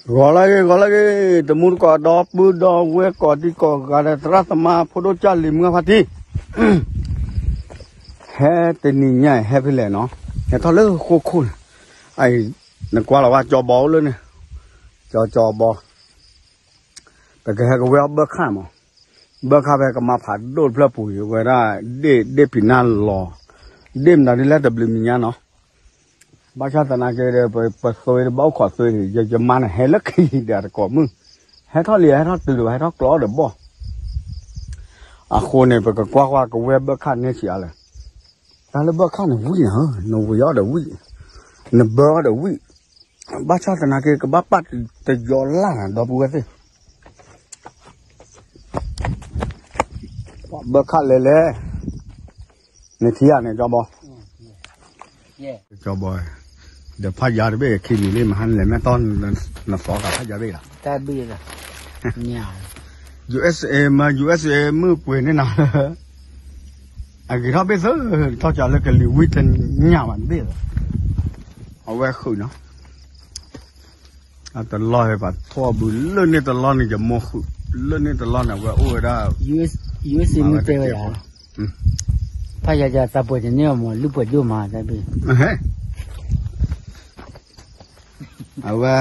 ဂီၤလၢဂ့ၤ ဂီၤလၢဂ့ၤ, တမူတကိး ဒီပုၢ်ဒီဝဲၢ် ကိးဒံကိးဂၤဒီး သရၣ်သမါ ဖိဒိၣ်ကၢ်လံၤ မုၢ်ဖါတံၢ်, ဟဲတနံၤညါအံၤ ဟဲဖဲလဲၣ်နီၤ, ဟဲထီၣ်လၢဃိခိၣ်န့ၣ်, အအံၤ နကွၢ်လီၤဝဲ ကၠီဘီအိၣ်လၢန့ၣ်, ကၠီ ကၠီဘီ, ပကဟဲကဝဲအီၣ်ဘၢၣ်ခၣ်မး, ဘၢၣ်ခၣ်ဖဲကမါဖးဒိၣ်တဖျၢၣ်ပူၤအံၤ ဝဲဒၣ် ဒ့ၣ် ဒ့ၣ်ဖံးနၢ်လီၤ, ဒ့ၣ်မတၤဒ်လဲၣ်တဘျုးမံၤညါနီၤ ဘၣ်ဆၣ်သနာ်က့ဒီး ပ ပသွ့တဘၣ်အိၣ်ခိးသွ့န့ၣ် ယ ယမါန့ၣ် ဟဲလၢခံဒီးတကိးမုၢ်, ဟဲထီၣ်လံ ဟဲထီၣ်တုၤဒီး ဟဲထီၣ်ကျီဒီးဘီၣ်, အဃိန့ၣ် ပကကွၢ်ကွၢ်ကဝဲဘၢၣ်ခၣ်န့ၢ်ဆံးအါလဲၣ်, တၢ်လၢဘၢၣ်ခၣ်န့ၣ်ဝံၣ်န့ၣ် နဝံၤအီၣ်ဒီးဝံၣ်, နဘၢအီၣ်ဒီးဝံၣ်, ဘၣ်ဆၣ်သနာ်က့ ကဘၣ်ပာ်တယီၤလၢ်နၤ ဒီပုၢ်ဝဲၢ်သ့ၣ် ဘၢၣ်ခၣ်လဲၤလဲၤ, နထံၣ်ဧါန့ၣ် ကၠီဘီ, ကၠီဘီ, ဒီးဖးယါတဘ့ၣ် ခံမံၤလံ မဟါနလဲၤမဲာ်တီၢ် နသီဂၤဖးယါဘ့ၣ်လီၤ, တၢ်ဘ့ၣ်လီၤ, ညါ, USA မ့ၢ် USA မုၢ်ပှ့ၤန့ၣ်နၤ, အဂ့ၤထီၣ်ဘ့ၣ်သၢ, ထီၣ်ကၠီလၢကလံၤဝံၣ်တညၣ်ဘၣ်တဘ့ၣ်လီၤ, အဝဲဃုာ်နီၤ အတလီၢ်ဟဲပှၤထီၣ်ဘုး လၢန့ၣ်တလီၢ်န့ၣ် ယမိၢ်ဃုာ်, လၢန့ၣ်တလီၢ်န့ၣ် အဝဲအိၣ်ဝဲဒၣ် USA မုၢ်တဲဝဲဒၣ်, ဖးယါယသးပှဲၤတန့ၢ်အီၤမး လုၢ်ပှဲၤဒိၣ်မးတဘ့ၣ်, အဝဲ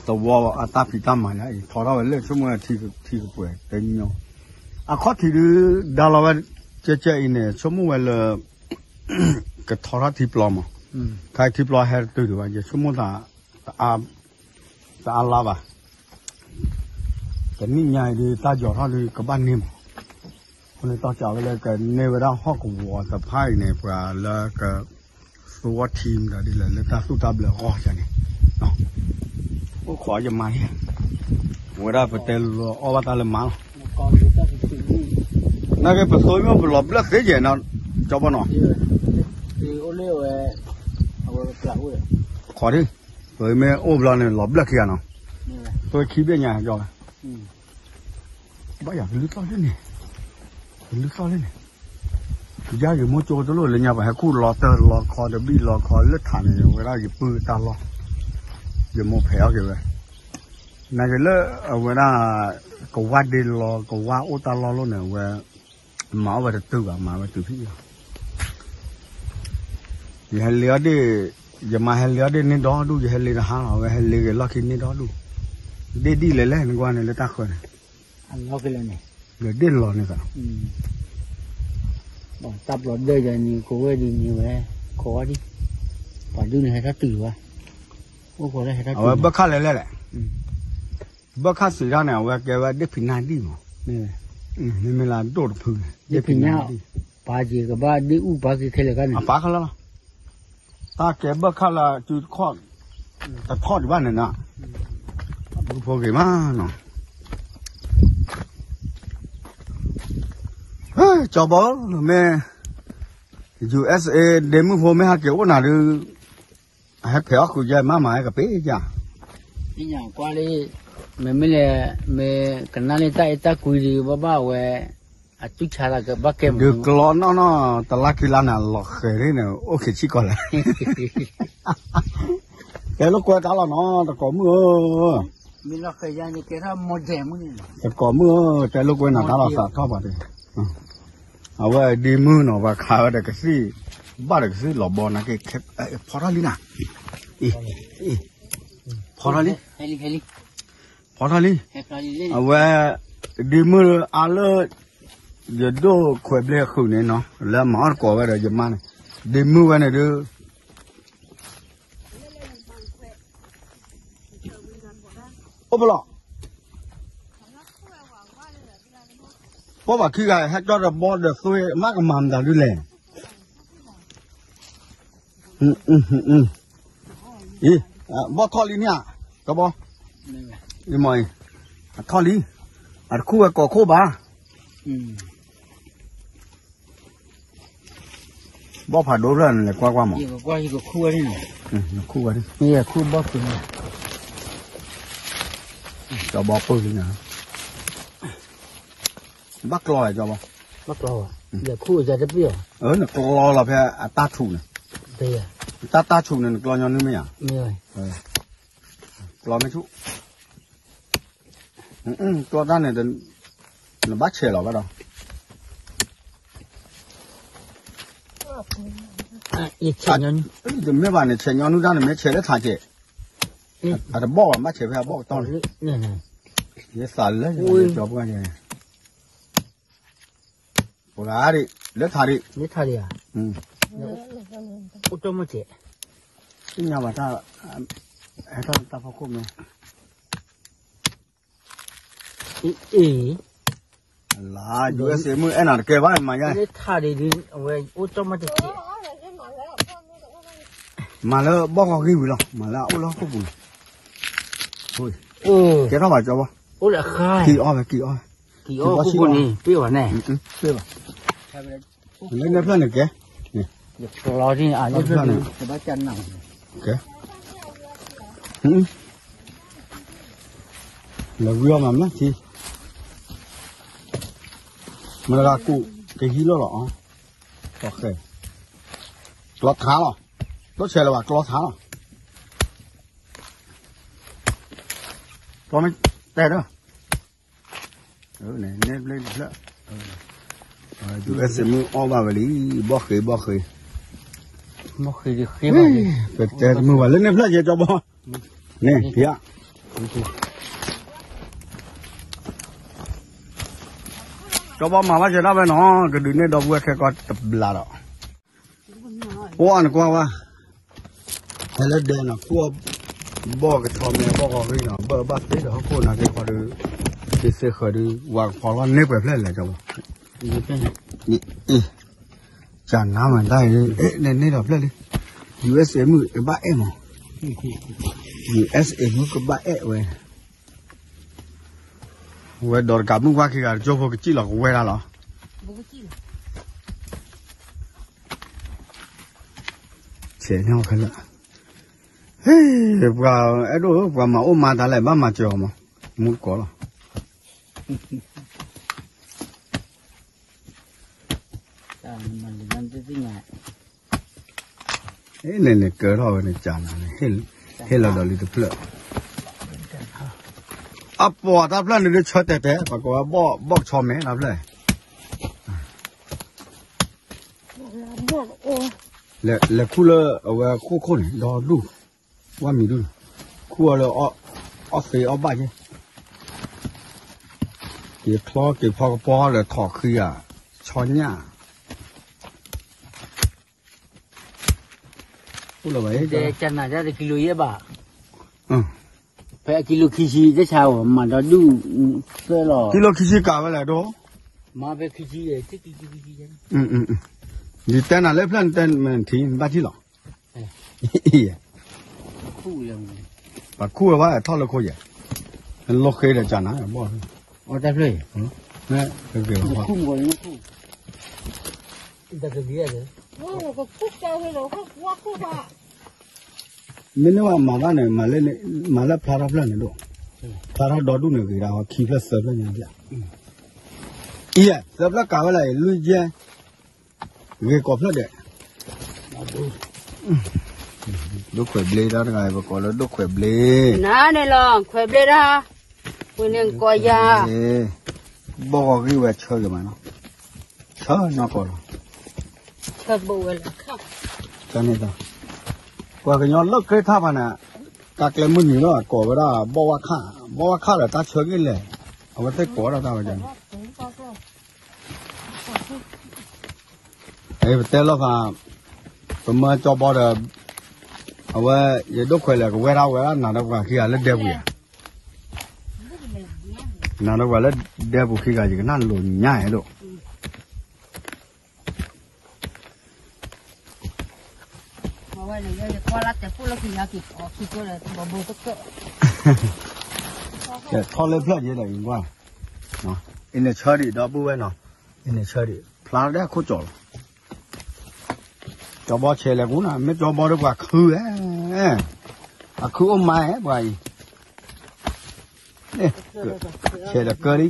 သဝီအတၢ်ဖံးတၢ်မၤယါအံၤ ထီထီၣ်ဝဲလၢဆိကမိၣ်ဝဲထံကပှဲၤတညီ, အခီၣ်ထံးဒုး ဒါလီၤဝဲ ကဲကဲအံၤန့ၣ် ဆိကမိၣ်ဝဲလၢ ကထီထီၣ်ထံပျီမး, ခါထံပျီဟဲတတုၤဒံးဘၣ် ယဆိကမိၣ်သး တအါလါဘၣ်, တနံၣ်ညါအံၤဒုး တၢ်ယီၤထီၣ်ဒုး ကဘၣ်န့ၢ်မး, အဃိန့ၣ် တီၢ်ကးဝဲလၢကန့ၢ်ဝဲဒၣ်ဟီၣ်ကဝီၤတဖၣ်အံၤန့ၣ် ပှၤလၢက သူဝီထံမတၤဒ်လဲၣ် လၢတၢ်သူၣ်တၢ်ဘျၢအဂီၢ်န့ၣ်, အိၣ်ခိးယမါ, ဝဲဒၣ်ပတဲလီၤအီၣ်ဘၣ်တၢ်လၢမါလီၤ, နာ်က့ပသိမ့ၢ်ပလီၤဘျၢၣ်သ့ယဲၢ်နီၤ, ကၠီဘီနီၤ, ခိးဒ်, ပမ့ၢ်အိၣ်ဘျီန့ၣ် လီၤဘျၢၣ်ခံဂၤနီၤ, သိခံဘ့ၣ်ညါကၠီဝဲ ဘၣ်ယၤကလုၢ်သီၣ်လၢန့ၣ်, ကလုၢ်သီၣ်လၢန့ၣ်, ယၤယမိၢ်ကၠိတလိၣ်လၢညါ ပှၤဟဲခူၣ်လီၤတၢၢ်လီၤခီတဘံၣ်လီၤခီလၢထးန့ၣ် ဝဲဒၣ်ယပုၢ်တၢ်လီၢ်, ယမိၢ်ဖဲးအီၣ်က့ၤဝဲ, နာ်က့လၢအဝဲဒၣ် ကဝၢ်ဒ့လီၤ ကဝၢ်အိၣ်တၢ်လီၢ်လိၣ်န့ၣ် အဝဲ မၤအီၣ်ဝဲတတုၤဘၣ် မၤဝဲတုၤဖံးလီၤ ယဟဲလ့အီၣ်ဒ့ၣ်, ယမါဟဲလ့အီၣ်ဒ့ၣ်န့ၢ်ဒီဒူၣ် ယဟဲလ့တဟါလီၤ အဝဲဟဲလ့ဂ့ၤလီၢ်ခံန့ၢ်ဒီဒူၣ်, ဒ့ၣ်ဒ်လဲၣ်လဲၣ် နကွၢ်န့ၣ်လၢတၢ်ဃၢၤန့ၣ်, လၢဒ့ၣ်လီၤန့ၣ်သး, တၢ်ပျီဒၢယၤန့ၣ် ကိးဝဲဒ်န့ၣ်ဝဲ, ခိးဝဲဒ်, ပှၤဒုန့ၣ်ဟဲထီၣ်တုၤဘၣ်, အိၣ်ခိးလၢဟဲထီၣ်တုၤ, အဝဲဘၣ်ခၣ်လဲၣ်လဲၣ်လဲၣ် ဘၣ်ခၣ်စံးတၢ်န့ၣ် အဝဲကဲဝဲဒ့ၣ်ဖံးနါဒံၣ်မး, မ့မ့ၢ်လၢအဒိၣ်တဖုန့ၣ် ဒ့ၣ်ဖံးနါ, ပာ်က့ၤကဘၣ်ဒ့ၣ်အူပာ်က့ၤခဲလၢာ်ကါန့ၣ် အပာ်ခါလီၤလီၤ, တၢ်ကဲဘၣ်ခၣ်လၢအစုတခီၣ်, တထီၣ်ဒံးဘၣ်န့ၣ်နီၤ, ဘုဖိဂ့ၤမးနီၤ, ကၠီဘီ မ့ၢ် USA ဒ့မုၣ်ဖိမ့ၢ်ဟဲက့ၤအိၣ်နၤဒုး ဟဲဖဲးအီၣ်ဃုာ်ယဲမးမး ဟဲကပ့ၤယၤ, ကွၢ်လံ, မ့မ့ၢ်လဲၣ်, မ့ၢ်ကနၣ်လံတၢ်အဲၣ်တၢ်ကွံဒုး ဘၣ်ဘၣ်ဝဲ, အတူၢ်ဆါလၢကဘၣ်ကဲမး ဒုးကျီနီၢ်နီၢ် တလါခံလါန့ၣ် လီၤဃဲၤန့ၣ် အိၣ်ခံဆံကီးလဲၣ်, တဲလိာ်ကွဲတၢ်လီၤနီၤ တကိးမုၣ်ဧၢ, တကိးမုၣ်ဧၢ တဲလိာ်ကွဲနၤတၢ်လီၤသးထီၣ်ပှၤတဂ့ၤ, အဝဲဒ့မုၣ်နီၤ ပှၤခးဝဲဒီးကသံၣ်, ဘၣ်ဒီးကသံၣ်လီၤဘီနာ်က့, ဖီထီၣ်လံနၤ, ဖီထီၣ်လံ, ဖီထီၣ်လံ, အဝဲ, ဒ့မုၣ်အါလၢ, ယဒိၣ်ခွဲးဘျဲၣ်ဃုာ်န့ၣ်နီၤ လၢမၤအီၣ်တကိးဝဲဒီးယမါန့ၣ်, ဒ့မုၣ်ဝဲန့ၣ်ဒုး အိၣ်ဖဲလဲၣ်, ပှၤဘၣ်ခံဂၤဟဲကၠီဒီးဘီဒီးသွ့ မ့ၢ်ကမၤမတၤဒုလဲၣ်, အံၤ, ဘီၣ်ထီၣ်လံန့ၣ်ဧါ, ကဘီ, အံၤမ့ၢ်အံၤ, အထီၣ်လံ, အတခူၣ်ဝဲကိးခိၣ်ဘၣ် ဘီၣ်ဖးဒိၣ်ဖျၢၣ်န့ၣ် လဲၤကွၢ်ကွၢ်မး, ခူၣ်ဝဲဒ်န့ၣ်, ခူၣ်ဝဲဒ်, မ့ၢ်ယခူၣ်ဘီၣ်ဖုးန့ၣ်, ကၠီဘီပၢၢ်လံန့ၣ်, ဘၣ်ကျီလၢကၠီဘီ, ဘၣ်ကျီဘၣ်, ယခူၣ်ယတပ့ၢ်အီၤ, နကျီလီၤဖဲအတၢ်ဆူၣ်န့ၣ်, တၢ်တၢ်ဆူၣ်န့ၣ် နကျီညီနုၢ်မ့ၢ်ဧါ, မ့ၢ် ကျီမ့ၢ်ဆူၣ်, ကျီတၢ်န့ၣ် နဘၣ်ဆဲးလီၤဘၣ်ဒီး, တမ့ၢ်ဘၣ်န့ၣ် ဆဲးညီနုၢ်တၢ်န့ၣ် မ့ၢ်ဆဲးလၢထးကဲး, အတဘီၣ်ဘၣ် ဘၣ်ဆဲးဖဲအဘီၣ်ကတီၢ်န့ၣ်, ယသးလၢယကၠီပှၢ်ယဲ ပှၤဂၤဒံး လၢထးဒံး, လၢထးဒံးဧါ, အိၣ်တၢ်မ့ၢ်ကဲး, သ့ၣ်ညါဘၣ်တၢ်, ဟဲထီၣ်တၢ်ဖီခိၣ်မ့ၢ်, အ့ၣ်, လၢ ယူၢ်အ့ၣ်စ့မုၣ်အဲၣ်နၤတကဲဘၣ်မၤယါ, လၢထးဒံးဒုး အဝဲအိၣ်တၢ်မ့ၢ်တကဲး, မၤလၢဘီၣ်ဂီၤဂံၢ်ဝံၤလီၤ မၤလၢအအိၣ်လၢဟီၣ်ခိၣ်ပူၤန့ၣ်, ကဲထီၣ်ဘၣ်ကၠီဘီ, အိၣ်လၢအခါ, က့ၤအီၣ်ဝဲ က့ၤအီၣ်ဝဲ, က့ၤအီၣ်ခိၣ်န့ၣ် ပ့ၢ်ဝဲန့ၣ်, ပ့ၢ်ဘၣ်, လၢန့ၣ်ဖျၢၣ်န့ၣ်ကဲ, ဖျၢၣ်န့ၣ်, ကဲ, လဲၤဝံအီၣ်မးမ့ၢ်ထံ, မတၤဂၤကူး ကဟံးလီၤလီၤအီၤ, ကျီထါလီၤ, ကျီဆဲးလၢၤဘၣ် ကျီထါလီၤ, ကျီမ့ၢ်တဲဒီး, န့ၣ်ဘျ့တဖျၢၣ်, ယူၢ်အ့ၣ်စ့မုၣ်အီၣ်ဘၣ်ဝဲလံ, ဘီၣ်ဃ့ဘီၣ်ဃ့, ပတဲတမုာ်ဘၣ်လၢန့ၣ်ဖျၢၣ်ကဲကၠီဘီ, န့ၣ်ဖံးဧါ, ကၠီဘီမၤဘၣ်စၢၤဒၣ်ဝဲနီၤ ကဒုးနဲၣ်ဒီပုၢ်ဝဲၢ်ခဲကီၢ်တဘျးဒီး, ပှၤနကွၢ်ဝဲ, ဟဲလၢဒဲနီၤ ခူၣ်အီၣ်ဘီၣ်ကဆီမဲဘီၣ်ဂီၤရံၣ်နီၤ ဘၣ်ဘၣ်သ့ဒီးဟီၣ်ခိၣ်နၤက့ၤခီဒီး, က့ၤစ့ဃၢၤဒီး ဝၤကဖီလီၤန့ၢ်ပှဲၤဖျၢၣ်လဲၣ်ကၠီဘီ, ကနါမၤတၢ်အံၤ, န့ၣ်န့ၢ်ဒီးဖျၢၣ်လံ, ယူၢ်အ့ၣ်စ့မုၣ်ကဘၣ်အဲၣ်မး, ယူၢ်အ့ၣ်စ့မုၣ်ကဘၣ်အဲၣ်ဝဲ, ဝဲဒီးတကးမုၣ်ဝါခံဂၤတကၠိဖိကစံၣ်လီၤကဝဲဒၣ်လီၤ, ဆဲးန့ၢ်အီၤခဲလၢာ်, ဟ့ၣ်, ပှၤအဲၣ်ဒိၣ်ဧၢ ပှၤမၤအိၣ်မၤတၢ်လဲၣ် ဘၣ်မၤစၢၤအီၤမး, မူတကိးလီၤ န့ၣ်န့ၣ်ကၢထီၣ်ဝဲန့ၣ် ကနၤန့ၣ်, ဟ့ၣ်လီၤဒီးလံတဖျၢၣ်, အပှၤတၢ်ဖျၢၣ်န့ၣ်ဒုးဆၢတဲာ်တဲာ် ပှၤကိးဝဲဘီၣ်ကဆီမဲတၢ်ဖျၢၣ်, လဲၤခူၣ်လၢအဝဲခိၣ်ခိၣ်န့ၣ် ဒီဒူၣ်, ဝၣ်မံၤဒူၣ်န့ၣ်, ခူၣ်အီၤလၢ အီၣ်သ့အီၣ်ဘၣ်က့, က့ၤချီက့ၤဖီကပီၤလၢထီၣ်ဃံဧါ, ဆီညၣ် အိၣ်လၢၤဘၣ်, ကနၤဒၣ်တကံလိယဲၢ်ဘၣ်, ဖဲအကံလိခံဆံ တဆါအီၤ မၤဒီဒူၣ်သၢလီၤ, ကံလိခံဆံကးဝဲလဲၣ်ဒိၣ်, မၤဖဲခံဆံ, ယတဲနၤလၢဖျၢၣ်နတဲမ့ၢ်ထံ နဘၣ်ထံၣ်လီၤ, ပှၤခူၣ်ဝဲဘၣ်ထီၣ်လၢခိယဲၢ်, လိဃ့ဒီးကနၤဘီၣ်, အတၢ်ဖျၢၣ်, မ့ၢ်န့ၢ်ဘၣ်မၤဘၣ်န့ၣ် မၤလၢဖျါထီၣ်ဖျၢၣ်န့ၣ်ဒိၣ်, ဖျါထီၣ်ဒီဒူၣ်န့ၣ်ဂ့ၤဒၣ် ခံဖျၢၣ်သၢဖျၢၣ်ညါဖျၢၣ်, အံၤ သၢဖျၢၣ်ကးဝဲလၢ လွံၢ်ယဲၢ်, ဂ့ၤကိးဖျၢၣ်ဒဲး, ဒိၣ်ခွဲးဘျ့တၢ်တဂၤ ပကိးလၢဒိၣ်ခွဲးဘျ့, နၤန့ၣ်လီၤ ခွဲးဘျ့တၢ်, ဝဲန့ၣ်ကိးယၤ, ဘီၣ်ဂီၤဂံၢ်ဝဲဆၢဂ့ၤမးနီၤ, ဆၢနီၢ်ကီၢ်လီၤ, ဆၢဘိဝဲလၢ, န့ၣ်, ပှၤကညီလၢကျဲထါဖးန့ၣ်, တၢ်ကျဲမုၢ်နုာ်လီၤ ကိးဝဲဒၣ် ဘီၣ်ဝါခၣ်, ဘီၣ်ဝါခၣ်ဒီးတၢ်ဆၢဂ့ၤလဲၣ်, အဝဲသ့ၣ်ကိးဝဲဒၣ်တၢ်ဝဲန့ၣ် ပတဲလီၤဖး, ပမၢကၠီဘီဒီး, အဝဲ, ယဒိၣ်ခွဲးလဲၣ် ကဝဲဒၣ်ဝဲဒၣ်နၤဒီးပှၤခံဂၤလၢဒဲပူၤယၤ, နၤဒီးပှၤလၢဒဲပူၤခံဂၤ ယကနၣ်လိာ်ညါအဲၣ်ဒိၣ် ထီၣ်လၢဖျၢၣ်ယဲဒီးအံၤကွၢ်, အံၤန့ၣ်ဆၢဒံးဒီပုၢ်ဝဲၢ်နီၤ, အံၤန့ၣ်ဆၢဒံး ဖျါဒၣ်ခိၣ်ကၠီလီၤ, ကၠီဘီဆဲးလဲၤကူနၤ မ့ၢ်ကၠီဘီဒီးပှၤခုဝဲ, အခုအိၣ်မါပှၤအံၤ, ဆဲးဒီးကၢလံ,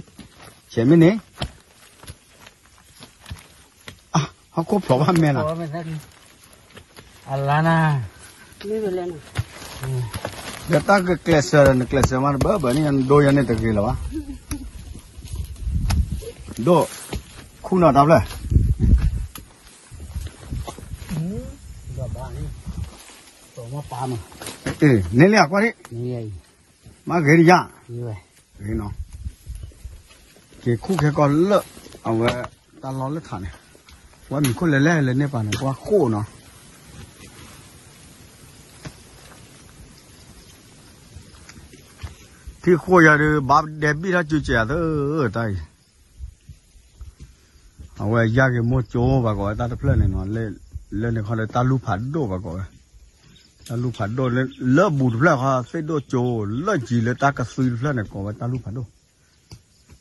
ဆဲးမ့ၢ်န့ၣ် ဟီၣ်ခိၣ်ဖျိးဘၣ်မဲလီၤ, အလါနၤ, မ့ၢ်ဝဲလဲၣ်နၤ, ဒီးတၢ်ကကျဲးစၢးဒီး နကျဲးစၢးမးတဘၣ်ဘၣ်န့ၣ် နဒိယၤန့ၣ်တဂ့ၤလၢၤဘၣ်. ဒိၣ်, ခူၣ်နီၣ်တၢ်ဖျၢၣ်. န့ၣ်လံကွၢ်ဒံး, မ့ၢ်ဂ့ၤဒံးယၤ, ဂ့ၤနီၤ. က့ၤခူၣ်ခဲကီၢ်လၢ အဝဲ တၢ်လီၢ်လၢထးန့ၣ်, ပှၤမံၤခိၣ်လဲၤလဲၤလၢန့ၢ်ပာ်န့ၣ် ပှၤဃိၣ်နီၤ. ထံၣ်ဃိၣ်ယၤဒီး ဘၣ်ဒဲးဘံၣ်ထီၣ်ကၠူကဲးအသၢတၢ်အံၤ, အဝဲယါက့ၤမိၢ်ကၠိဘၣ်ကီးဝဲတၢ်တဖျၢၣ်န့ၣ်နီၤ, လၢန့ၣ်ခီဒီးတၢ်လူၢ်ဖးဒိၣ်ဘၣ်ကီးဝဲ, တၢ်လူၢ်ဖးဒိၣ်လၢ လၢဘူးတဖျၢၣ်ခီ သ့ၣ်ဒိၣ်ကၠိ, လၢကံၤလၢတၢ်ကသွံတဖျၢၣ်န့ၣ် ကိးဝဲတၢ်လူၢ်ဖးဒိၣ်.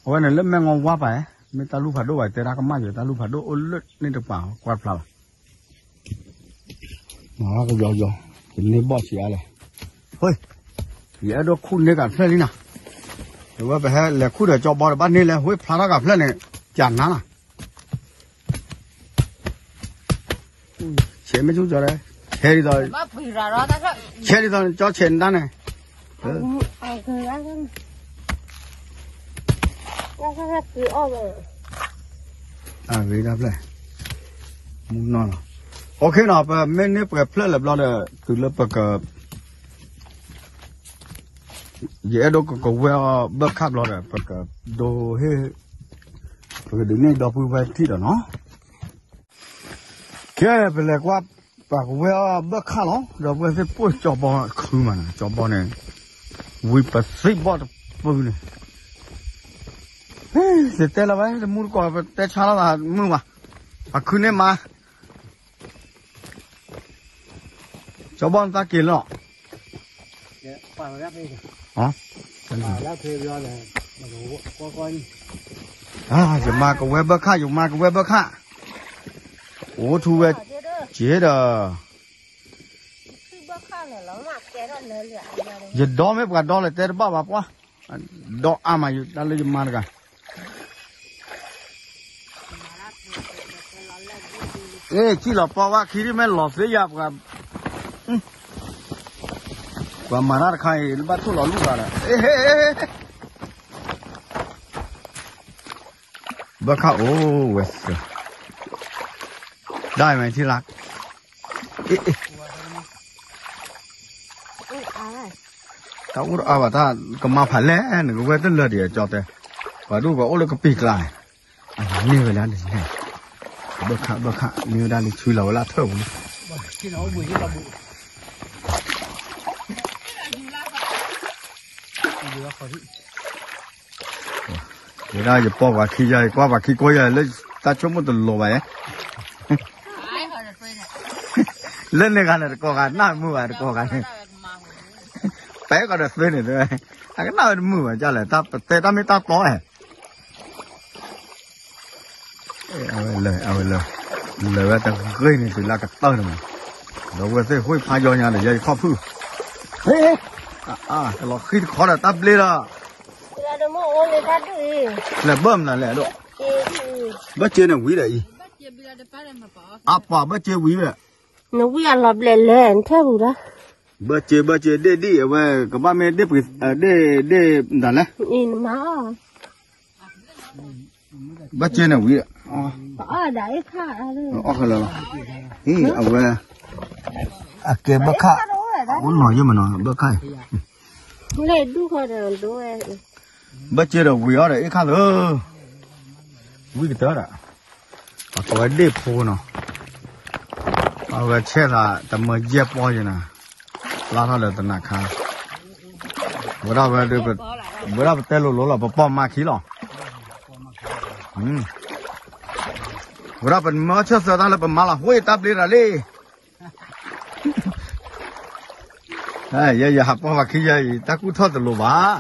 အဝဲန့ၣ်လၢမဲၢ်ငီဝါပၤ, မ့ၢ်တၢ်လူၢ်ဖးဒိၣ်ဘၣ် တဲတၢ်ကမၣ်ယၤ တၢ်လူၢ်ဖးဒိၣ်အိၣ်လၢန့ၣ်တပၤ ကွၢ်တဖျါဘၣ်. ကယီယီ, ယန့ၢ်ဘီၣ်ဆံးအါလဲၣ်. ယအဲၣ်ဒိးခူၣ်န့ၢ်ကးဖျၢၣ်လံနီၤ, အဝဲပဟဲလဲၤခူၣ်ဒီးကၠီဘီဒီးဘၣ်န့ၢ်လဲၣ် ဝ့ၢ်ဖျါထီၣ်ကးဖျၢၣ်န့ၣ်, ကနၤနီၤ. ဆဲးမ့ၢ်ဆူၣ်ကၠီဒီး, ဆဲးဒ်သိး, ဆဲးဒ်သိးကၠီဆဲးနတၢ်န့ၣ်, အဂ့ၤဒၣ်ဖျၢၣ်, မူနီၢ်လီၤ. အိၣ်ခ့နီၤ ပမ့ၢ်န့ၢ်ပှဲၤဖျၢၣ်လၢဘျီဒီး တုၤလၢပက ယအဲၣ်ဒိးကကဝဲၢ်အီၤဘၢၣ်ခၣ်ဘျီဒီး ပကဒိဟ့ၣ်, ပကဒုးန့ၢ်ဒီပုၢ်ဝဲၢ်ထံၣ်ဒီးနီၤ. ခဲပလဲၤကွၢ် ပှၤကဝဲၢ်အီၤဘၢၣ်ခၣ်လီၤ ဒီပုၢ်ဝဲၢ်သ့ၣ်ပိၢ်ကၠီဘီခုမးနီၤ ကၠီဘီန့ၣ်, ဝံၤပသံၣ်ဘီၣ်တပုၢ်န့ၣ်, တတဲလီၤဝဲ တမူတကိး ပတဲဆါလီၤသးမုာ်ဘၣ်, ပှၤခုန့ၢ်မး ကၠီဘီနသးက့ၤလီၤ, ယမၤကဝဲၢ်ဘၢၣ်ခၣ် ယမၤကဝဲၢ်ဘၢၣ်ခၣ်, အိၣ်ထူဝဲ, က့ၤဒီး, ယဒီမ့ၢ်ပှၤဒီလၢတဲတဘၣ်ဘၣ်ပှၢ်, ဒီအါမး တၢ်လၢယမၤတဂၤ အ့ ကံၣ်လီၤပီဝဲခံဒ်မ့ၢ်လီၤသ့ယၤပှၤ, ပှၤမၤတၢ်တခါအံၤ ဘၣ်ထိၣ်လီၤလူၢ်ဂၤဒီး, ဘၢၣ်ခၣ်အိၣ်ဝဲသၢ, ဒၣ်အံၤမ့ၢ်ထံၣ်လၢ, အ့ အ့ တၢ်အိၣ်တအါဘၣ် တၢ်ကမၤဖးလဲၣ် နကဝဲၢ်တလၢာ်ဒံးအကၠီတဲ, ပှၤဒူၣ်ပှၤအိၣ်လၢကပံာ်ကျါ, န့ၢ်ဝဲလၢန့ၣ်, ဘၢၣ်ခၣ် ဘၢၣ်ခၣ် န့ၢ်ဝဲဒၣ်လံ ဆူလီၤဝဲလၢအထၢၣ်ပူၤလံ, ဝဲဒၣ်ယပီၢ်ပှၤခံယၤ ယကွၢ်ပှၤခံကိးယၤလၢတၢ်ဆိကမိၣ်တလိၤဘၣ်ယဲ လၢန့ၣ်ဂၤန့ၣ်တကိးဂၤ နၢ်မုာ်ဘၣ်တကိးဂၤန့ၣ်, ပဲကီးဒီးသွ့န့ၣ် အကနၣ်ဝဲတမုာ်ဘၣ် ကလဲၣ် တၢ်ပတဲတၢ်မ့ၢ်တၢ်တီအဲၣ်, အဝဲလၢာ် အဝဲလၢာ်, လၢာ်ဝဲတဂ့ၤန့ၣ် တုၤလၢကတၢၢ်န့ၣ်မး, ဒီးဝဲသ့ၣ်ဟွံဖးယီညါဒီး ယဲယခီၣ်ဖုၣ်, ကလီၤဃံတခီဒီးတၢ်ဘျ့ဒီး, လဲၤဘၢၣ်မနုၤလဲၣ်ဒိၣ်, ဘၢၣ်စ့န့ၣ်ဝံၤဒီးအံၤ, အပှၤဘၢၣ်စ့ဝံၤဒီး, နဝံၤအလီၤဘျဲးလဲၣ် နထဲပူၤဒီး, ဘၢၣ်စ့ ဘၢၣ်စ့ ဒ့ၣ်ဒံၣ် အဝဲကဘၣ်မ့ၢ်ဒ့ၣ်ပှ့ၤ, ဒ့ၣ်, ဒ့ၣ်မတၤလဲၣ်, ဘၢၣ်စ့န့ၣ်ဝံၤ, အီၣ်ခဲလၢာ်လီၤ, အဝဲ, အကဲဘၢၣ်ခၣ်, အိၣ်နီၤယဲၢ်မနီၤ ဘၢၣ်ခၣ်အံၤ ဘၢၣ်စ့ဒီးဝံၤအီၤဒီးအ့ၣ်ခၣ်လၢာ်, ဝံၤကတၢၢ်ဒီး, အကိးဝဲဒ့ၣ်ဖိနီၤ, အဝဲဆဲးသးတမၢယဲၢ်ပီၢ်ယဲၢ်နၤ, လါထီၣ်လၢတနၤခါ, ဝဲဒၣ်ဝဲ, ဝဲဒၣ်ပတဲလိၤလိၤလီၤ ပပီၢ်မၤခံလီၤ, ဝဲဒၣ်ပမၢဆၢၣ်သၢတၢ်လၢပမၤလီၤ ဟိတၢ်ဘျ့တၢ်လံ ယဲယဟးပီၢ်ပှၤခံယၤအံၤ တၢ်ကူၣ်ထီၣ်တလိၤဘၣ်,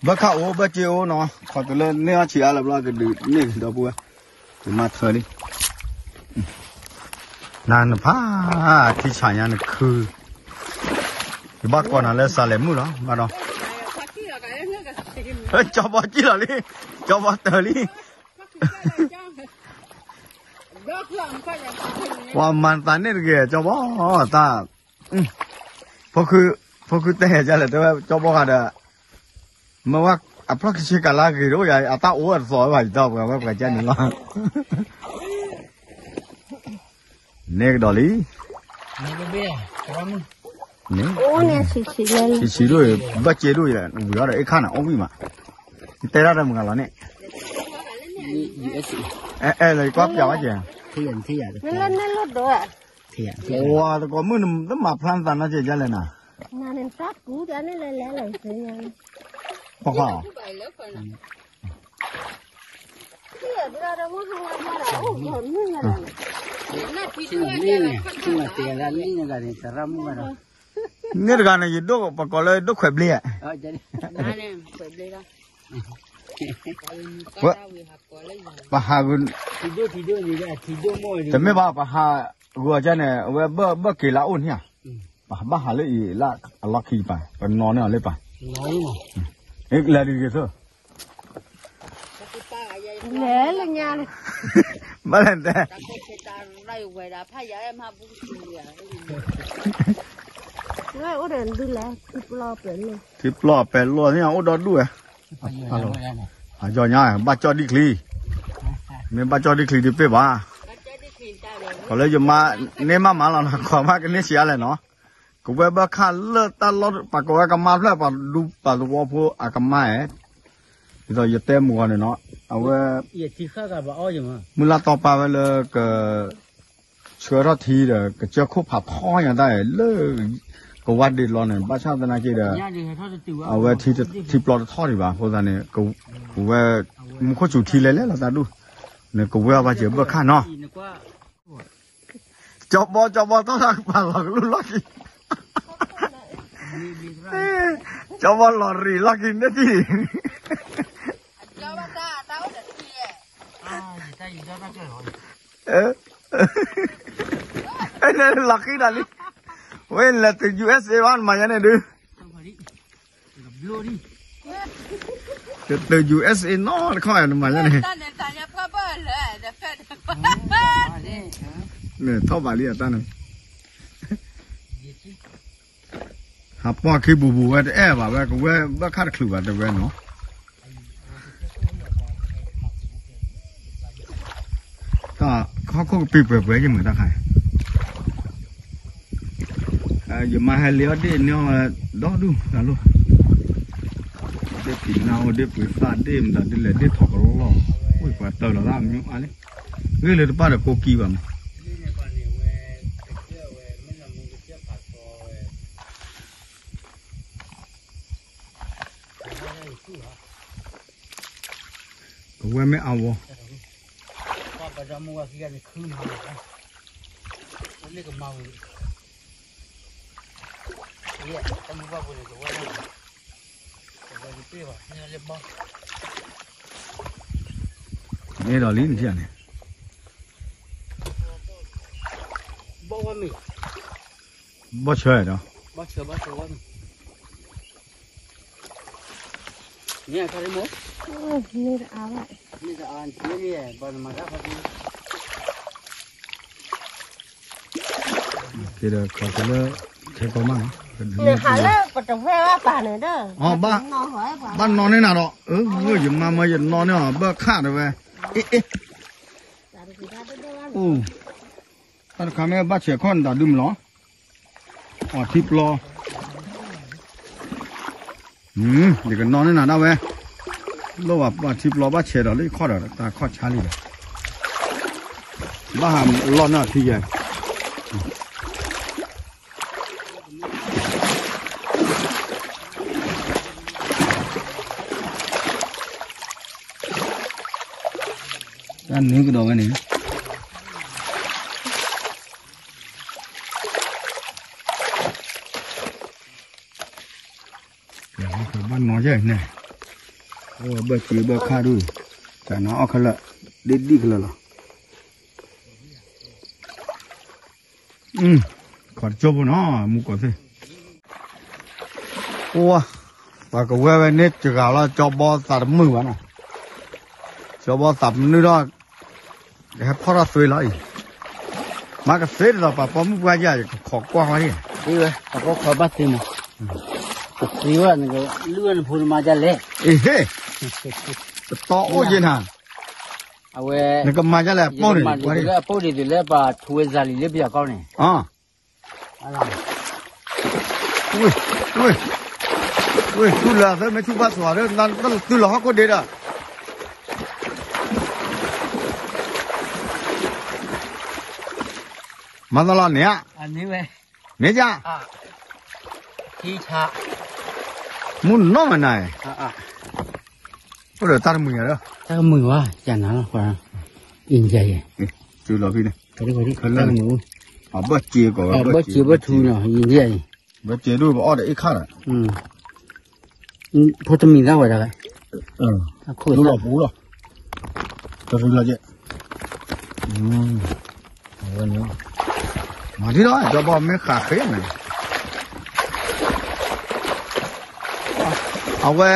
ဘၢၣ်ခၣ်အိၣ် ဘၢၣ်စ့အိၣ်နီၤ ခီတုၤလၢန့ၢ်အီၣ်ဆံးအါလၢၤဘျီကဒုးန့ၢ်ဒီပုၢ်ဝဲၢ်, ယမၤထၢလံ, နၤနဖး, ထံဆးညါနခု, ယဘၣ်ကိးနၤလၢစးလဲၤမုၣ်လီၤ ဘၣ်ဒီး, ကၠီဘီကံၣ်လီၤလံ, ကၠီဘီတၢၢ်လံ ပှၤမၤသးန့ၣ်တဂ့ၤ ကၠီဘီ, တၢ်, ဖိ, ဖိခုတဲဒ်လဲၣ် တဲဝဲကၠီဘီဂၤဒီး, မ့ၢ်ဝဲအဖျီၣ်ခံဆ့ကၤလါဂ့ၤတအိၣ်ယၤ အတၢ်အိၣ်ဝဲတသီဝဲဘၣ် ယတၢ်ပှၤဝဲပှၤကန့ၣ်လီၤ. န့ၣ်ကဒီးလံ, ဆံးဆံးဒိၣ်, ဘၣ်ကဲဒိၣ်ယဲ, ဝံၤအီၤဒီးအ့ၣ်ခါန့ၣ် အီၣ်ဝံၣ်မး, တဲဒၣ်တမုၢ်ဂၤလီၤန့ၣ်, အဲအဲလၢကွၢ်ပျးဝဲကဲ, ဝါတကိးမုၣ်နတမၤဖျါနသးနီကဲဒ်လဲၣ်နၤ, ပှၤ, န့ၣ်တဂၤန့ၣ် ယဒိၣ်ပကိးလၢဒိၣ်ခွဲးဘျ့ဧါ, ပဟး, တမ့ၢ်ဘၣ် ပဟးဂီၤကန့ၣ် အဝဲဘၣ်က့ၤလၢအအိၣ်န့ၣ်ဧါ, ပဘၣ်ဟးလၢအံၤလၢအလီၢ်ခံပၤ ပနီၣ်န့ၢ်အီၤလၢပၤ, လၢဒ်ဂ့ၤသိ, လဲၤလၢညါ, ဘၣ်လဲၣ်တဲ ထံပျီၢ်ပဲၤလိၢ်န့ၣ် အိၣ်ဒီဒူၣ်ဝဲ, အယီၤညါ ဘၣ်ကၠီၣ်ဒံၣ်ချံ, မ့ၢ်ဘၣ်ကၠီၣ်ဒံၣ်ချံဒ်ပ့ၢ်ဘၣ်, ပှၤလၢယမါန့ၢ်မးမးလီၤနီၤ ခိးမးကန့ၢ်ဆံးအါလဲၣ်နီၤ, ကဝဲဘၣ်ခၣ်လၢတၢ်လီၢ် ပှၤကဝဲကမါဖျၢၣ် ပှၤဒူပှၤသဝီဖိအကမါဧါ, ဒ်သိးယတဲမုၢ်ဂီၤန့ၣ်နီၤ, အဝဲ မုၢ်လၢ်တီပာ်ဝဲလၢက ဆှၢထီၣ်ထံဒီး ကစၢၢ်ခိၣ်ဖးထီညါတၢ်လၢ ကဝါဒ့လီၤန့ၣ် ဘၣ်ဆၣ်သနာ်က့ဒီး အဝဲထံပျီတထီၣ်ဒံးဘၣ် အဃိသတးန့ၣ် ကဝဲ မူခိၣ်စူၤထံလဲၤလဲၤလီၤတၢ်ဒူၣ် နကဝဲအီၤဘၣ်စၢၤဘၣ်ခၣ်နီၤ ကၠီဘီ ကၠီဘီ ထီၣ်တၢ်ကပၤလီၤကလူၢ်လီၢ်ခံ ကၠီဘီလီၤရံၣ်လီၢ်ခံန့ၣ်တံၢ် လီၤဃံတၢ်လံ ဝဲလဲၤတုၤ ယူၢ်အ့စ့ဘၣ် နမၤညါန့ၣ်ဒုး ကတုၤ ယူၢ်အ့စ့ နီတခီ နမၤညါန့ၣ် ထီၣ်ဘးလံအတၢ်န့ၣ် ဟးပှၢ်ခံပူၤပူၤဝဲတအဲၣ်ဘၣ်ဝဲ ကဝဲဘၣ်ခၣ်တချုးဘၣ်တဲဝဲနီၤ တၢ်ခီခိၣ်ကပံၤပှဲၤပှဲၤယမုာ်တၢ်ခါ ယမါဟဲလ့အီၣ်ဒ့ၣ်န့ၢ်အီၣ်ဝဲဒီဒူၣ်တၢ်လိၣ် ဒ့ၣ်ဖံးနါအိၣ်ဒ့ၣ်ပှ့ၤသၣ်ဒ့ၣ်မတၤဒ်လဲၣ်ဒ့ၣ်ထီၣ်ကလီၢ် ဝံၣ်ပှၤတၢၢ်လီၤသၣ်မ့ၢ်အါလံ ဂ့ၢ်လၢတပၣ်ဒီးကိးကံဘၣ်မး ကဝဲမ့ၢ်အဝီ န့ၣ်ဒီးလံနထံၣ်န့ၣ် ဘီၣ်ဆၢဒီး န့ၣ်တအါဘၣ် န့ၣ်တအါန့ၣ် က့ဒီးခီဖျိလၢ ခဲကီမးနီၤ ဟးလၢပတဝဲၢ်ဘၣ်ပာ်န့ၣ်ဒီး ဘၣ်နီၣ်န့ၢ်နၤဒီး အၢ ယမါမၢယနီၣ်န့ၢ်အီၤ ဘၣ်ခၣ်တဝဲ အ့ၣ်အ့ၣ် အိၣ် တၢ်တခါမ့ၢ်ဘၣ်ဆဲးခီၣ်နတၢ်ဒုးမးလီၤ အထံပျီ ယကနီၣ်န့ၢ်နၤဒၣ်ဝဲ လိၣ်ဘၣ်ပှၤထံပျီဘၣ်ဆဲးဒီးလၢယခီၣ်ဒီး တၢ်ခီၣ်ဆါလံဒီး ဘၣ်ဟးလီၢ်န့ၢ်အထံယဲ တၢ်နုာ်ကဒီးဝဲန့ၣ် ဘၣ်နီၣ်ယဲၢ်န့ၣ် အိၣ်ဘၣ်စုဘၣ်ခါဒုး တၢ်နၤအီၣ်ခဲလၢာ် ဒ့ၣ်ဒံၣ်ခဲလၢာ်လီၤ ခီၣ်တကၠိဖိနီၤ မူကီၢ်သ့ၣ် အိၣ် ပှၤကဝဲဝဲန့ၣ်တဂၤလီၤ ကၠီဘီသးတမုာ်ဘၣ်နီၤ ကၠီဘီသးပနုာ်ထီၣ် ကဟဲဖီၣ်ထီၣ်သွ့လီၤအံၤ, မၤကသ့ဒ်သိးပှၤပိာ်မုၣ်ပှၢ်ယၤ ယကခိးကွၢ်ဃီအံၤ, သ့ဝဲ ပှၤပိာ်ခွါဘၣ်သ့မး, ကသ့ဝဲ နကလုၢ်ဝဲနဖိနမါဒ်လဲၣ်, အ့ဟ့ၣ်, တတီအိၣ်က့ၤနၤ, အဝဲ, နကမၤဒ်လဲၣ် အပိၢ်န့ၣ်, အပိၢ်ဒ်သိးလၢပှၤထူဝဲစၤလံၤလၢပယီၤကီၢ်န့ၣ်, ဝ့ၢ်, ဝ့ၢ်, ဝ့ၢ်ထူလၢသၢမ့ၢ်ထူဘၣ်သွးဒီး နသုလီၤဟီၣ်ခိၣ်ဒ့ဒီး မၤသးလီၤန့ၣ်ဧါ, မ့ၢ်ယါ, မူနီၢ်မနၤ, အိၣ်ဒီးတၢ်တမှံၤယၤဒီး, တၢ်တမှံၤဝဲ, ယနၤလီၤ, India ယဲ, တုၤလီၤဖဲန့ၣ်, တၢ်တမှံၤ, ဘၣ်စ့ကီးဝဲဘၣ်စ့ဘၣ်ထူနီၤ India ယဲ, ဘၣ်စ့ဒိၣ်ပအီၣ်ဒီးအ့ၣ်ခါဒီး, ဖိတမံၤသၣ်ဝဲဒၣ်, လီၤပူၤလီၤ, တရူလီၤကဲ, မၤဒ်လီၤ ကၠီဘီမ့ၢ်ဃးဃ့န့ၣ်, အဝဲ,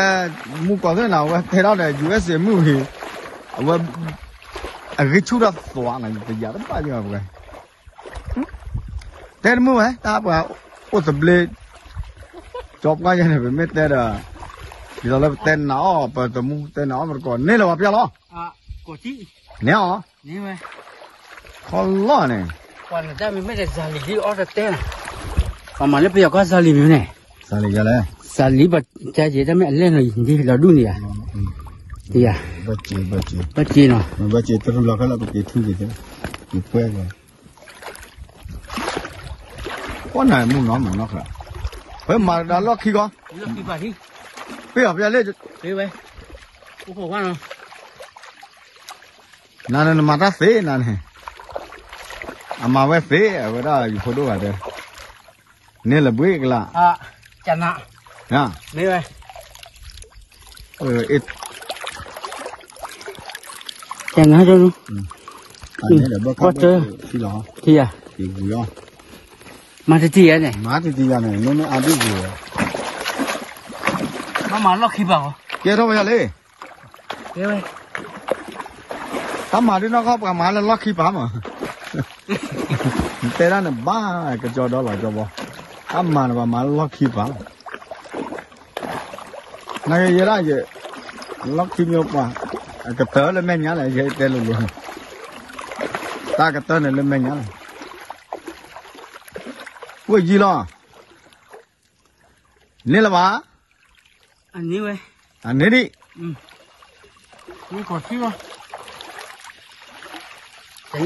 မုၢ်ကီၢ်သ့ၣ်န့ၣ် အဝဲတဲထီၣ်ဒီး ယူၢ်အ့ၣ်စ့မုၢ်ဂ့ၤ, အဝဲ, အဂံၢ်ဆူၣ်ထီၣ်သွးန့ၣ် ယတယာ်တဘၣ်ယီၤပှဲၤ, တဲတမုၢ်ဝဲ တၢ်ပှၤအိၣ်သဘျ့, ကၠီပှၢ်ယဲန့ၣ် ပမ့ၢ်တဲဒီး, ဒ်သိးလၢပတဲနၤအီၣ်ပတမူ တဲနၤအီၣ်ပတကိး န့ၢ်လၢၤဘၣ်ပျၢ်လီၤ, န့ၣ်အီၤ, ခီလီၢ်န့ၣ်, ပှၤနတၢ်မ့ၢ်မ့ၢ်ဒီးစၤလံၤဒ်အီၣ်တတဲလီၤ, ပှၤမၤလၢပယီၤကီၢ်စၤလံၤမ့ၢ်န့ၣ်, စၤလံၤယလဲၣ်, စၤလံၤဘၣ်ကဲကဲတၢ်မ့ၢ်အလဲၢ်နီၤယၤဒ်လီၤဒူၣ်န့ၣ်ယၤ, ယၤ, ဘၣ်စ့, ဘၣ်စ့တရူလီၤခဲလၢာ် ပက့ၤထူက့ၤ, ယပှဲၤက့ၤ ကွၢ်နၤမုၢ်နီၤမုၢ်နီၤခါ, ဝဲမၤတၢ်လီၢ်ခံကီ, ပ့ၢ်အီၤပျဲလ့ၣ်, နၤန့ၣ်နမၤတၢ်သ့နၤန့ၣ်, အမၤဝဲသ့ အဝဲဒၣ်ယဖိဒိၣ်ဂၤဒဲး, န့ၣ်လၢဘှံးကလး, မ့ၢ်ဝဲ, ကနၤဒ်, ကွၢ်တၢ်, ထံယၤ, မၤတထံယၤန့ၣ်, မၤတထံယၤန့ၣ် မ့မ့ၢ်အါဒ်ယံၤ, ဘၣ်မၤလီၢ်ခံဘၣ်, ကဲထီၣ်ဝဲယၤလံ, တၢ်မၤဒ်နီၢ်ခီပှၤမၤလၢလီၢ်ခံပၤမး, တဲဒၣ်န့ၣ်ဘၣ်ကကၠီဒီလီၤကၠီဘီ, တၢ်မၤန့ၣ်ပှၤမၤလၢလီၢ်ခံပၤလီၤ နယဲဒၣ်ယဲ, လီၢ်ခံမ့ၢ်ပှၤ, အကတၢၢ်လၢမဲာ်ညါလဲၣ် ယဲတဲလိၤလိၤ, တၢ်ကတၢၢ်န့ၣ်လၢမဲာ်ညါလဲၣ်, ဝဲယံၤလီၤ, န့ၢ်လၢၤဘၣ်, အန့ၣ်ဒံး, န့ၢ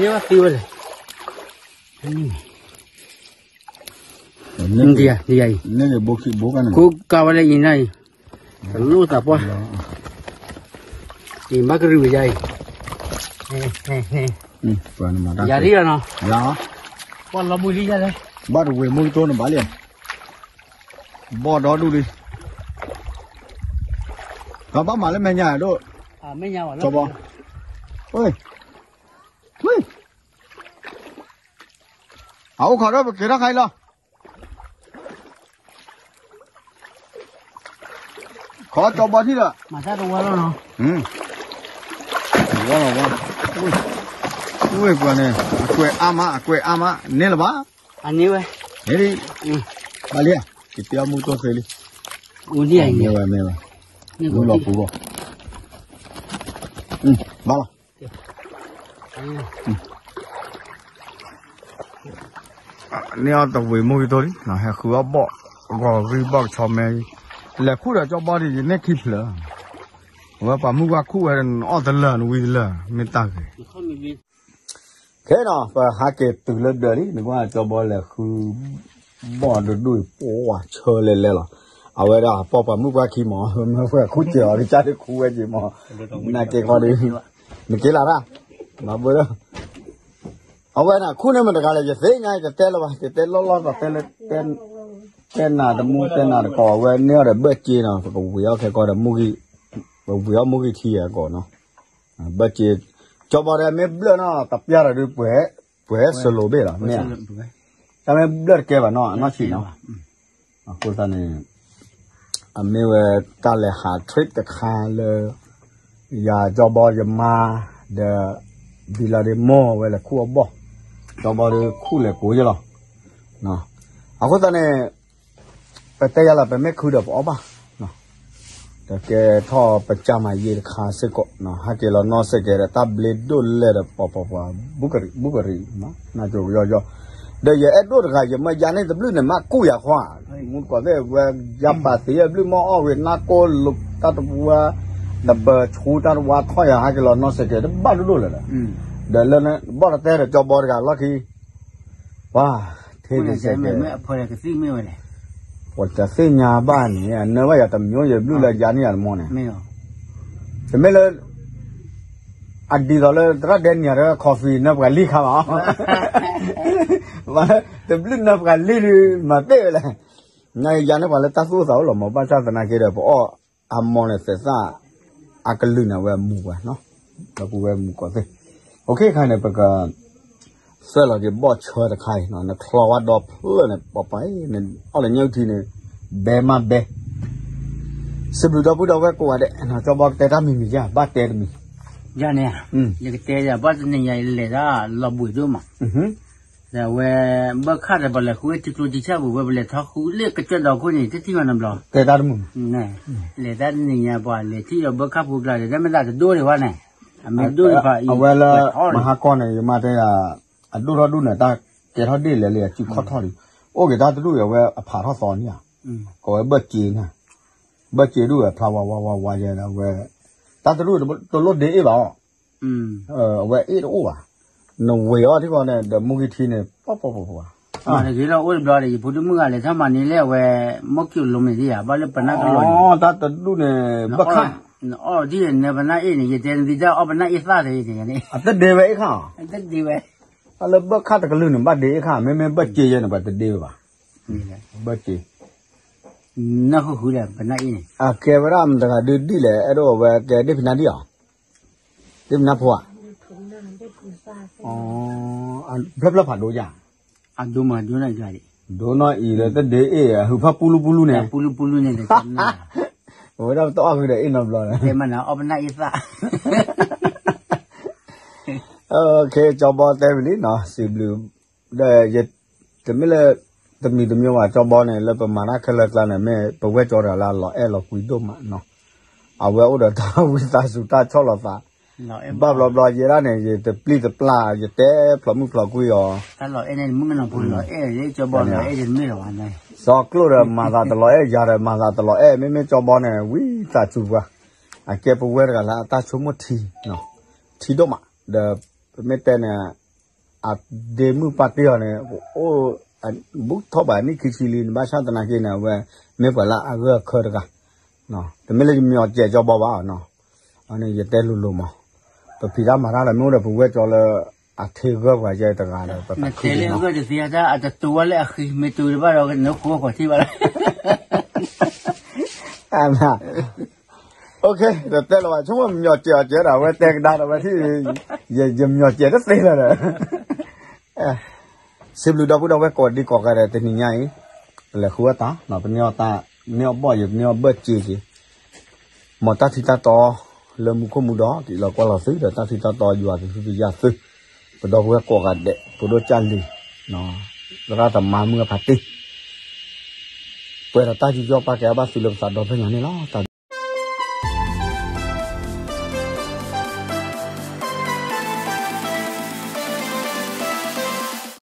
်ဘၣ်သ့ဝဲလဲၣ် ဒ်ယၤ, ဒ်ယၤအံၤ, ကိးကးဝဲလၢအံၤန့ၣ်အံၤ, တလိၣ်သးပှၢ်, အံၤဘၣ်ကရံၣ်ဝဲယၤအံၤ, ယၤဒ်ယၤနီၤ, ဘၣ်လီၤဘှံးလံယၤလဲၣ်, ဘၣ်တဝ့ၤမူကတိၢ်န့ၣ်ဘၣ်လံ, ဘီၣ်ဒီဒူၣ်လံ, ဒီးဘၣ်မၤလၢမဲာ်ညါဒိၣ်, ကၠီဘီ, အအိၣ်ခိးဒီးပက့ၤထီၣ်ခါအံၤလီၤ. ခီကၠီဘီထံၣ်ဒီး, မၤတၢ်တဝါလီၤနီၤ, ဝါလီၤဝါ, ဝ့ၢ်ပှၤန့ၣ် အကွဲးအါမး အကွဲးအါမး န့ၢ်လၢၤဘၣ်, အန့ၢ်ဝဲ, ဘၣ်လံ, ယတဲအီၣ်မူကတိၢ်သ့လံ, မ့ၢ်ဝဲ မ့ၢ်ဝဲ, မူလီၤပူၤဘၣ်, ဘၣ်လီၤ. န့ၢ်အီၣ်တဝ့ၤမူကတိၢ်လံ, ဟဲဃုအီၣ်ဘီၣ်, ဂီၤဂံၢ်ဘီၣ်ကဆီမဲ, လဲၤခူၣ်ဒီးကၠီဘီဒ် ယန့ၢ်ခံဖျၢၣ်, အဝဲပှၤမုၢ်ကွၢ်ခူၣ်ဝဲ နအီၣ်တလၢာ် နဝံတလၢာ် မ့ၢ်တၢ်ဂ့ၤ. ခဲနီၤ ပဟးက့ၤတုၤလၢဒၢးလံ နကွၢ်ကၠီဘီလဲၤဃု ဘီၣ်ဒိၣ်ဒိၣ်အံၤ ပှၤဆၢလဲၤလဲၤလီၤ, အဝဲဒၣ်ပှၤမုၢ်ကွၢ်ခံမး မ့ၢ်ပှၤခူၣ်စၢၤအီၤ ကစၢ်ဒုးခူဝဲက့ၤမး, နာ်က့ၤဃီဒီး, နက့ၤလၢ်တၢ်, မၤဘၣ်ဒီး အဝဲန့ၣ် ခူၣ်န့ၢ်မတၤတဂၤလဲၣ် ယသ့ၣ်ညါ ယတတဲလၢၤဘၣ် ယတဲလီၤလီၤ တဲလၢ တဲနၤတမူ တဲနၤတကိး အဝဲန့ၢ်အီၤဒီးဘၢၣ်စ့နီၤ ပကဝံၤအီၣ်ခဲကီဒီး ပဝံၤအီၣ်မူဂံၢ်ထံအကိးနီၤ, ဘၢၣ်စ့, ကၠီဘီဒီးမ့ၢ်ဘျၢၣ်နီၤ တပျၢ်ဒီးဒုးပှဲၤ, ပှဲၤစလိၤဘ့ၣ်လီၤ မ့ၢ်ဧါ, တၢ်မ့ၢ်ဘျၢၣ်တကဲဘၣ်နီၤ အနီၢ်ဆံးနီၤ, အဃိသတးန့ၣ် အမ့ၢ်ဝဲတၢ်လဲၤဟး trip တခါလၢ ယၤကၠီဘီယမါ ဒီး ဘံလၤဒ့မိၢ်ဝဲလဲၤခူၣ်အီၣ်ဘီၣ်, ကၠီဘီဒီးခူၣ်လဲၤကိးယဲလီၤ. အဃိသတးန့ၣ် ပတဲယၤလၢပမ့ၢ်ခုဒီးပအီၣ်ဘၣ်, ဒီးကဲထီၣ်ပကၢ်မၤယ့တခါစ့ၢ်ကီး, ဟဲက့ၤလီၤနီၢ်စ့ၢ်ကီးဒီးတၢ်ဘျ့ဒိၣ်လဲၢ်ဒီးပှၤပှၤပှၤ ဘူၣ်ကရံး နကယီယီ, ဒီးယအဲၣ်ဒိၣ်တဂၤယမၢယါန့ၢ်တဘျုးန့ၣ် မ့ၢ်ကူၣ်ယၤခွါ, မူတကိးသ့ၣ်ဝဲယါပာ်သ့အဘျုးမ့ၢ်အီၣ်ဝံၤ နၢ်ကိၢ်လိာ်တၢ်တဝါ, တပၢၤဆူတၢ်တဝါထီၣ်ယၤ ဟဲက့ၤလီၤနီၢ်စ့ၢ်ကီး တဘၣ်ဒိၣ်ဒိၣ်လၢၤဒီး, ဒီးလၢဘီၣ်တတဲဒီးကၠီဘီတဂၤလီၢ်ခံ ပှၤ ထဲန့ၣ်စဲကဲ ပှၤတသ့ၣ်ညါဘၣ်န့ၣ် အနၢဘၣ်ယၤတမျိုးယဘျုးလၢယါန့ၢ်ယၤတမီန့ၣ်, တမ့ၢ်လၢ အဒ်သိးလၢသရၣ်ဒဲနံၤတၢ် coffee နၢပှၤလံၢ်ခါဘၣ်, တဘျုးနၢပှၤလံၢ်ဒုးမၤသ့ဝဲလဲၣ်, နယါန့ၢ်ပှၤလၢတၢ်သူၣ်အိၣ်သးအိၣ်လီၤမး ဘၣ်ဆၣ်သနာ်က့ဒီး ပအီၣ်အမီန့ၣ် သဲးသၣ်အကလုာ်န့ၣ် အဝဲမူပှၤနီၤ, ဒီပုၢ်ဝဲၢ်မူကီးသ့ၣ်, အိၣ်ခ့ခါန့ၣ် ပက သွဲၣ်လီၤက့ၤဘီၣ်ဆၢတခါအံၤ နချီဝဲဒီဖျၢၣ်န့ၣ် ပှၤပှၤအံၤန့ၣ် အီၣ်လၢညၣ်အုၣ်ထံန့ၣ် ဘဲမးဘဲ, စံးဘျုးဒီပုၢ်ဒီဝဲၢ်ကိးဂၤဒဲး, ကၠီဘီကတဲတၢ်မံၤမံၤယါ ဘၣ်တဲတမံၤ, ယၤန့ၣ်, ယကတဲယၤ ဘၣ်တနံၤညါအံၤလဲၤတၢ်လီၤဘှံးဒိၣ်မး, ဒီးအဝဲ ဘၢခၣ်ဒီးပှၤလဲၤဃုဝဲထံကျိထံဆၣ်ပူၤဝဲ ပလဲၤထီၣ်ဃုလၢကစၢၢ်ဒီခိၣ်န့ၣ် တထံၣ်မးနီတဘျီ, တဲတၢ်တမုာ် လဲၤတၢ်တနံၤညါပှၤလဲၤထံၣ်ဒီးဘၢခၣ်ဖိကျါဒီး တၢ်မ့ၢ်သးတဒိၣ်ဒံးဘၣ်န့ၣ်, အမ့ၢ်ဒိၣ်ဒံးဖးအံၤ အဝဲလၢ မဟါကီၢ်န့ၣ် ယမ့ၢ်တဲယၤ အဒိၣ်ထီၣ်ဒိၣ်န့ၣ် တၢ်ကဲထီၣ်ဒ့ၣ်လဲၣ်လံ အစုခီၣ်ထီၣ်လံ, အိၣ်က့ၤတၢ်တဒူၣ်အံၤ အဝဲအဖးထီၣ်သီန့ၣ်ဧါ, ကဝဲဘၢၣ်စ့န့ၣ်, ဘၢၣ်စ့ဒူၣ်ဝဲဖျါဝါဝါဝါဝါယဲဒီးဝဲ, တၢ်တဒူၣ်တလိၣ်ဒ့အ့ၣ်ဘၣ်အီၤ, အဝဲအ့ၣ်တအိၣ်ဘၣ်, နဝ့ၤအီၣ်ထံကီၢ်န့ၣ် ဒီးမူကံထံန့ၣ် ပှၤပှၤပှၤပှၤ မၤတဂ့ၤလီၤ အိၣ်တဘျီဒီး ယဖိဒိၣ်မုၣ်ဂၤလဲၤထီၣ်မၤန့ၢ်လၢအဝဲ မီၢ်ကၠိလိမ့ၢ်ဒံးဧါ ဘၣ်လၢပနၢ်ကလိန့ၣ်, တၢ်တဒူၣ်န့ၣ် ဘၢၣ်ခၣ်, နအီၣ်ဒ်န့ၣ် နပနၢ်အ့ၣ်န့ၣ် ယတဲနသံတၢ်အီၣ်ပနၢ်အ့ၣ်သၣ်တဂ့ၤန့ၣ်, အတဒ့ဝဲအ့ၣ်ခၣ်, တဒ့ဝဲ, တၢ်လၢဘၢၣ်ခၣ်တကလုာ်န့ၣ် ဘၣ်ဒ့အ့ၣ်ခၣ် မ့မ့ၢ်ဘၢၣ်စ့ယဲန့ၣ် ပှၤတဒ့ဝဲဘၣ်, ဘၢၣ်စ့, နၢ်ဃုဃုလဲၣ် ပနၢ်အ့ၣ်န့ၣ်, အကဲဝဲဒၣ်မတၤတဂၤဒုးဒ်လဲၣ် အဲၣ်ဒိးဝဲကဲဒ့ၣ်ဖံးနါဒံးဧါ ဒ့ၣ်ဖံးနါဖိဧါ, ဖျၢၣ်ဖျၢၣ်ဖးဒိၣ်ယၤ, အဒိၣ်မးဒိၣ်နီၢ်အံၤလၢတဒ့အ့ၣ် အဟုးဖၣ်ပူလူပူလူန့ၣ်, ပူလူပူလူန့ၣ်, အဝဲဒၣ်တအီၣ်ဃုာ်ဒီးအ့ၣ်နီတဘျီလၢ, အီၣ်ပနၢ်အ့ၣ်သၣ်, ကၠီဘီတဲဝံၤလံနီၤ စံးဘျုး, ဒီး တမ့ၢ်လၢ တမံၤတမံၤဘၣ် ကၠီဘီန့ၣ် လၢပမၤတၢ်ခဲလၢာ်ကျါန့ၣ် မ့ၢ်ပဝဲၢ်ကၠီတဂၤလၢအလီၤအဲၣ်လီၤကွံဒိၣ်မးနီၤ, အဝဲအိၣ်ဒီးတၢ်ဝံသးစူၤတၢ်ဆီၣ်လီၤသး, ဘၣ်ဘျီဘျီယဲဒၣ်န့ၣ် ယတပျံၤတပျၢ် ယတဲဖျိးမုၢ်ဖျိးကွံအီၤ, စီၤကျိၣ်ဒီးမၤသးတလီၤအဲၣ် ယၤဒီးမၤသးတလီၤအဲၣ် မ့မ့ၢ်ကၠီဘီန့ၣ် ဝံသးစူၤပှၤ, အကဲပဝဲၢ်တဂၤလၢအတၢ်ဆိကမိၣ်ထံ ထံဒိၣ်မး, ဒီးပမ့ၢ်တဲန့ၣ် အဒ့မုၣ်ပာ်တ့ၢ်အီၤန့ၣ် အိၣ်ဘူးထီၣ်ဘၣ်နံၣ်ခံဆံလံ ဘၣ်ဆၣ်သနာ်က့န့ၣ် အဝဲမ့ၢ်ပှၤလၢအဂၢၢ်အခၢတဂၤ, တမ့ၢ်လၢယမျှော်စဲးကၠီဘီဘၣ်နီၤ, အန့ၣ်ယတဲလိၤလိၤမး, ပဖံးတၢ်မၤတၢ်ဒီးမ့ၢ်အိၣ်ဒီးပဝဲၢ်ကၠီလၢ အထ့ဂၢၢ်ပှၤယဲတဂၤဒီး ပသးခုလံနီၤ, နတဲလၢအဂၢၢ်တသ့အတၢ်အတတိၤဝဲလၢအဃံ မ့ၢ်တုၤတဘၣ်ဒီး နခိၣ်ဃီၤထံၣ်ဘၣ်လီၤ OK တတဲလၢၤဘၣ် ဆိကမိၣ်မျှော်စဲးအီၤစဲးဒီး အဝဲတဲကဒါဒီးဝဲထံၣ် ယမျှော်စဲးတသ့လၢၤဒီး စံးဘျုးဒီပုၢ်ဒီဝဲၢ်ကိးဒံကိးဂၤဒဲး တနံၤညါအံၤ ပလဲၤဃုအီၣ်တၢ် ပန့ၢ်အီၣ်တၢ် န့ၢ်အီၣ်ဘီၣ်ယံၤ ပန့ၢ်အီၣ်ဘၢၣ်စ့က့ၤ မ်တၢ်ထံတၢ်တီ လၢမူခိၣ်မူဒီး ကလီၤကွၢ်လီၤသုဒီး တၢ်ထံတၢ်တီယွၤကဟုကယာ်သု ပဒီပုၢ်ဝဲၢ်ကိးဂၤဒဲး ပဒိၣ်ကၢ်လံၤ သရၣ်သမါမုၢ်အဖးတ့ၢ် ပှဲၤဒီးတၢ်ယူးယီၣ်ပာ်ကဲအဘၣ်သုလၢပသးဒီဖျၢၣ်ညါန့ၣ်လီၤ.